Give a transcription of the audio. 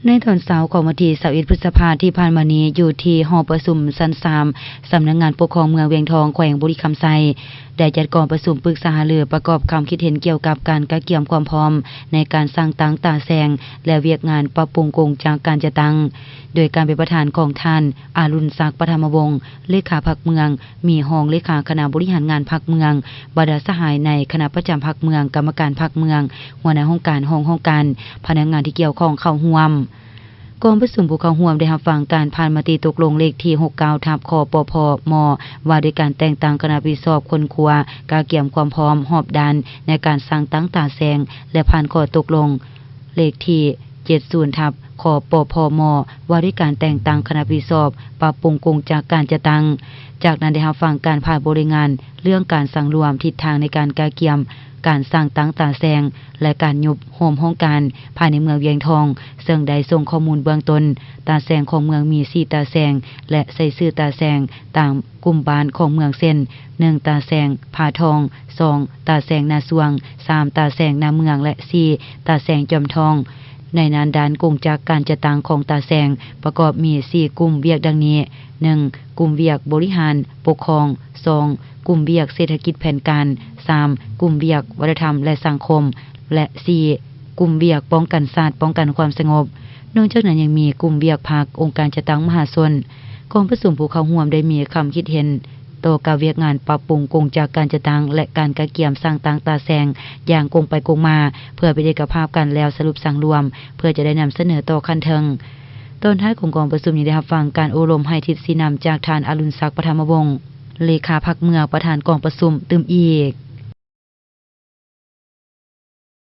ໃນຕອນເຊົ້າຂອງວັນທີຊາວເອັດ ພຶດສະພາທີ່ຜ່ານມານີ້ ຢູ່ທີ່ຫໍປະຊຸມຊັ້ນສາມ ສຳນັກງານປົກຄອງເມືອງວຽງທອງ ແຂວງບໍລິຄຳໄຊ ໄດ້ຈັດກອງປະຊຸມປຶກສາຫາລືປະກອບຄຳຄິດເຫັນກ່ຽວກັບການກະກຽມຄວາມພ້ອມໃນການສ້າງຕັ້ງຕາແສງ ແລະ ວຽກງານປັບປຸງກົງຈັກການຈັດຕັ້ງ ໂດຍການເປັນປະທານຂອງທ່ານ ອາລຸນສັກ ປະຖະມະວົງ ເລຂາພັກເມືອງ, ມີຮອງເລຂາຄະນະບໍລິຫານງານພັກເມືອງ, ບັນດາສະຫາຍໃນຄະນະປະຈຳພັກເມືອງ, ກຳມະການພັກເມືອງ, ຫົວໜ້າຫ້ອງການ, ຮອງຫ້ອງການ, ພະນັກງານທີ່ກ່ຽວຂ້ອງເຂົ້າຮ່ວມ. ກອງປະຊຸມຜູ້ເຂົ້າຮ່ວມໄດ້ຮັບຟັງການຜ່ານມະຕິຕົກລົງເລກທີ ຫົກເກົ້າ ທັບ ຄປພມ ວ່າດ້ວຍການແຕ່ງຕັ້ງຄະນະຮັບຜິດຊອບຄົ້ນຄວ້າກະກຽມຄວາມພ້ອມຮອບດ້ານໃນການສ້າງຕັ້ງຕາແສງ ແລະ ຜ່ານຂໍ້ຕົກລົງເລກທີ ເຈັດສິບ ທັບ ຄປພມ ວ່າດ້ວຍການແຕ່ງຕັ້ງຄະນະຮັບຜິດຊອບປັບປຸງກົງຈັກການຈັດຕັ້ງ. ຈາກນັ້ນໄດ້ຮັບຟັງການຜ່ານບົດລາຍງານເລື່ອງການສັງລວມທິດທາງໃນການກະກຽມການສ້າງຕັ້ງຕາແສງ ແລະ ການຍຸບໂຮມຫ້ອງການພາຍໃນເມືອງວຽງທອງ, ເຊິ່ງໄດ້ສົ່ງຂໍ້ມູນເບື້ອງຕົ້ນ, ຕາແສງຂອງເມືອງມີສີ່ຕາແສງ ແລະ ໃສ່ຊື່ຕາແສງຕາມກຸ່ມບ້ານຂອງເມືອງ ເຊັ່ນ: ໜຶ່ງ ຕາແສງຜາທອງ, ສອງ ຕາແສງນາຊວງ, ສາມ ຕາແສງນາເມືອງ ແລະ ສີ່ ຕາແສງຈອມທອງ. ໃນນັ້ນ ດ້ານກົງຈັກການຈັດຕັ້ງຂອງຕາແສງປະກອບມີສີ່ກຸ່ມວຽກດັ່ງນີ້: ໜຶ່ງ ກຸ່ມວຽກບໍລິຫານປົກຄອງ, ສອງ ກຸ່ມວຽກເສດຖະກິດແຜນການ, ສາມ ກຸ່ມວຽກວັດທະນະທຳ ແລະ ສັງຄົມ ແລະ ສີ່ ກຸ່ມວຽກປ້ອງກັນຊາດ, ປ້ອງກັນຄວາມສະຫງົບ. ນອກຈາກນັ້ນຍັງມີກຸ່ມວຽກພັກ, ອົງການຈັດຕັ້ງມະຫາຊົນ. ກອງປະຊຸມຜູ້ເຂົ້າຮ່ວມໄດ້ມີຄຳຄິດເຫັນຕໍ່ກັບວຽກງານປັບປຸງກົງຈັກການຈັດຕັ້ງ ແລະ ການກະກຽມສ້າງຕັ້ງຕາແສງຢ່າງກົງໄປກົງມາ ເພື່ອເປັນເອກະພາບກັນແລ້ວສະຫຼຸບສັງລວມ ເພື່ອຈະໄດ້ນຳສະເໜີຕໍ່ຂັ້ນເທິງ. ຕອນທ້າຍຂອງກອງປະຊຸມຍັງໄດ້ຮັບຟັງການໂອ້ລົມໃຫ້ທິດຊີ້ນຳຈາກທ່ານ ອາລຸນສັກ ປະຖະມະວົງ ເລຂາພັກເມືອງ ປະທານກອງປະຊຸມຕື່ມອີກ.